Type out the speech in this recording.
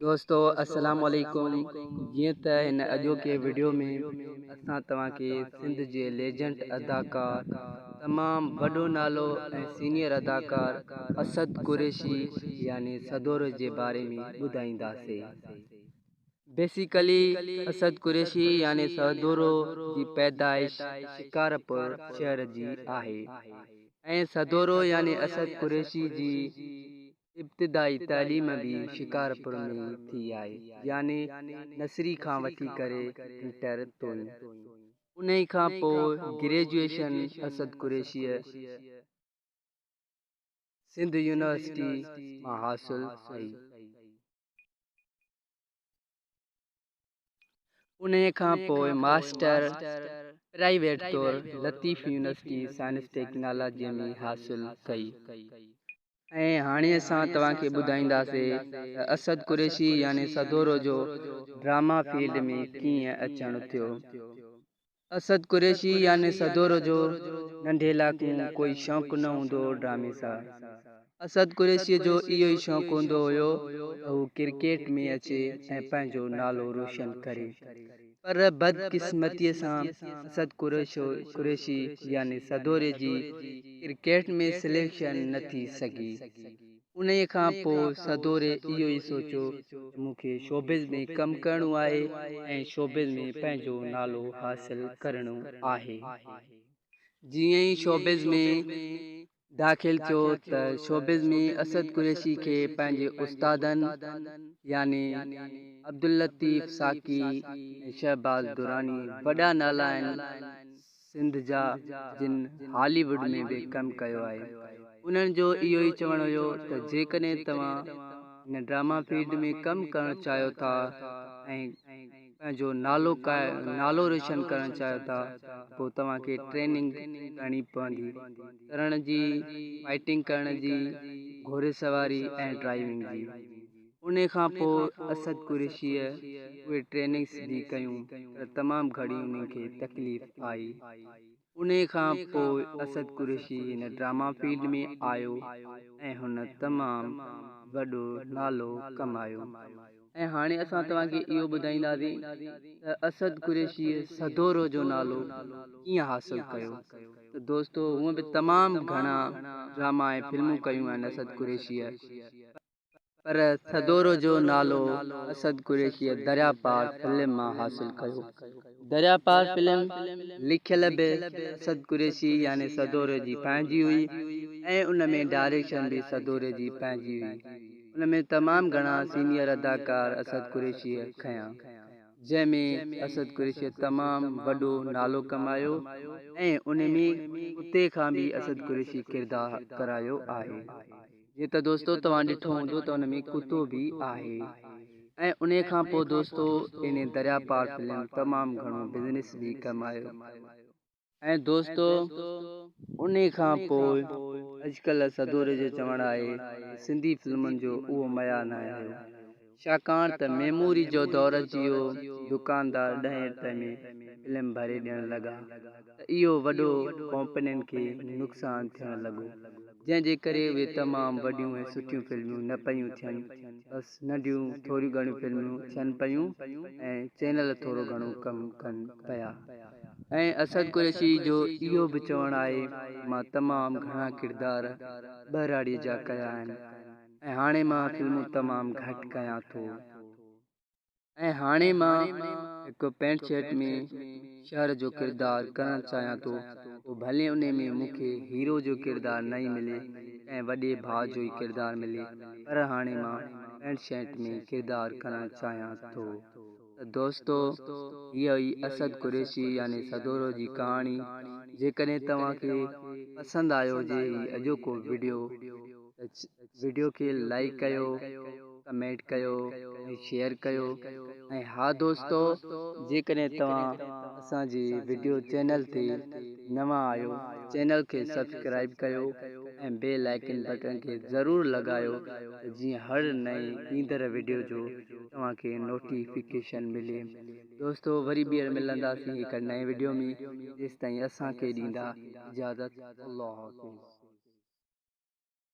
دوستو السلام عليڪم جيئن ته هن اڄوڪي وڊيو ۾ اسان توهان کي سنڌ جي ليجنڊ اداڪار تمام وڏو نالو ۽ سينيئر اداڪار اسد قريشي يعني سدورو جي باري ۾ ٻڌائينداسين. بيسيڪلي اسد قريشي يعني سدورو جي پيدائش شڪارپور شهر جي آهي ۽ سدورو يعني اسد قريشي جي ابتدائي تعليم به شڪارپور ۾ ئي ٿي آهي، يعني نرسري کان وٺي ڪري انٽر توئين. انهي کان پوء گريجوئيشن اسد قريشيء سنڌ يونيورسٽي مان حاصل ڪئي. انهيء کان پوء ماسٽر پرائيويٽ طور لطيف يونيورسٽي سائنس ٽيڪنالاجيء ۾ حاصل ڪئي. ۽ هاڻي اسان توهان کي ٻڌائينداسي ته اسد قريشي يعني سدورو جو ڊراما فيلڊ ۾ ڪيئن اچڻ ٿيو. اسد قريشي يعني سدورو جو ننڍي لاڪون ڪوئي شوق نه هوندو هو ڊرامي سان. اسد قريشيء جو اهو ئي شوق هوندو هيو ته هو ڪرڪيٽ ۾ اچي ۽ پنهنجو نالو روشن ڪري. پر بدقسمتيء سان اسد قريشي يعني سدوري جي ڪرڪيٽ ۾ سليڪشن نه ٿي سگهي. انهيء کان پوء سدوري اهو ئي سوچيو ته مون کي شوبز ۾ ڪم ڪرڻو آهي ۽ شوبز ۾ پنهنجو نالو حاصل ڪرڻو آهي. جيئن ئي شوبز ۾ داخل ٿيو ته شوبز ۾ اسد قريشي کي پنهنجي استادن يعني عبداللطيف ساقي ۽ شهباز دراني وڏا نالا آهن، سنڌ جا جن هالي ووڊ ۾ به ڪم ڪيو آهي انهن جو اهو ئي چوڻ هيو ته جيڪڏهن توهان هن ڊراما فيلڊ ۾ ڪم ڪرڻ چاهيو ٿا ۽ پنهنجو نالو نالو روشن ڪرڻ چاهيو ٿا ته پوء توهان کي ٽريننگ ڪرڻي پوندي ترڻ جي فائٽنگ ڪرڻ جي گهوڙي سواري ۽ ڊرائيونگ جي. انهي کان پوء اسد قريشيء اهي ٽريننگس به ڪيون پر تمام گهڻي انهن کي تڪليف آئي. انهي کان پوء اسد قريشي هن ڊراما فيلڊ ۾ آيو ۽ هن تمام وڏو نالو ڪمايو. ۽ هاڻي اسان توهان کي اهو ٻڌائينداسين ته اسد قريشيء سدورو جو نالو ڪيئن حاصل ڪيو ته دوستو هونء به تمام گهڻا ڊراما ۽ فلمون ڪيون آهن اسد قريشيء پر سدورو جو نالو اسد قريشيء دريا پار فلم مان حاصل ڪيو. دريا پار فلم لکيل به اسد قريشي يعني سدوري جي پنهنجي هئي ۽ ان ۾ ڊائريڪشن به سدوري جي پنهنجي هئي. ان ۾ تمام گهڻا سينيئر اداڪار اسد قريشيء کنيا. جنهن ۾ اسد قريشيء تمام وڏو نالو ڪمايو ۽ ان ۾ ڪتي کان به اسد قريشي ڪردار ڪرايو آهي. جيئن ته دوستو توهان ڏٺو هوندو ته ان ۾ ڪتو به آهي ۽ انهي کان پوء دوستو انهي دريا پار فلم تمام گهڻو بزنس به ڪمايو ۽ دوستو انهي کان پوء اڄڪلهه سدوري جو چوڻ آهي ته سنڌي فلمن جو اهو معيار ناهي رهيو ڇاڪاڻ ته ميموري جو دور اچي ويو، دڪاندار ڏهين رپئي ۾ فلم ڀري ڏيڻ لڳا ته اهو وڏو ڪمپنين کي نقصان ٿيڻ لڳو، جنهن جي ڪري اهي تمام وڏيون ۽ سٺيون فلمون نه پيون ٿين، بس ننڍيون ٿوريون گهڻيون فلمون ٿين پيون ۽ چينل ٿورو گهڻو ڪم ڪن پيا. ۽ اسد قريشي جو اهو به چوڻ آهي ته مان تمام گهڻا ڪردار ٻهراڙيء جا ڪيا آهن. ۽ هاڻي مان فلمون تمام گهٽ ڪيان ٿو ۽ هاڻي مان هڪ پينٽ شرٽ ۾ شهر جو ڪردار ڪرڻ چاهيان ٿو پوء ڀلي انهي ۾ مون کي هيرو جو ڪردار نه ئي ملي ڪنهن وڏي ڀاء جو ئي ڪردار ملي پر هاڻي مان پينٽ شرٽ ۾ ڪردار ڪرڻ چاهيان ٿو ته دوستو هيء هئي اسد قريشي يعني سدورو جي ڪهاڻي جيڪڏهن توهان کي پسند آيو هجي هي اڄوڪو وڊيو ته وڊيو کي لائيڪ ڪيو ڪمينٽ ڪيو ۽ شيئر ڪيو ۽ ها دوستو جيڪڏهن توهان اسان جي وڊيو چينل تي نوان آهيو چينل کي سبسڪرائيب ڪيو ۽ بيل آئيڪن بٽڻ کي ضرور لڳايو ته جيئن هر نئين ايندڙ وڊيو جو توهان کي نوٽيفڪيشن ملي دوستو وري ٻيهر ملنداسين هڪ نئين وڊيو ۾ جيستائين اسان کي ڏيندا اجازت الله حافظ.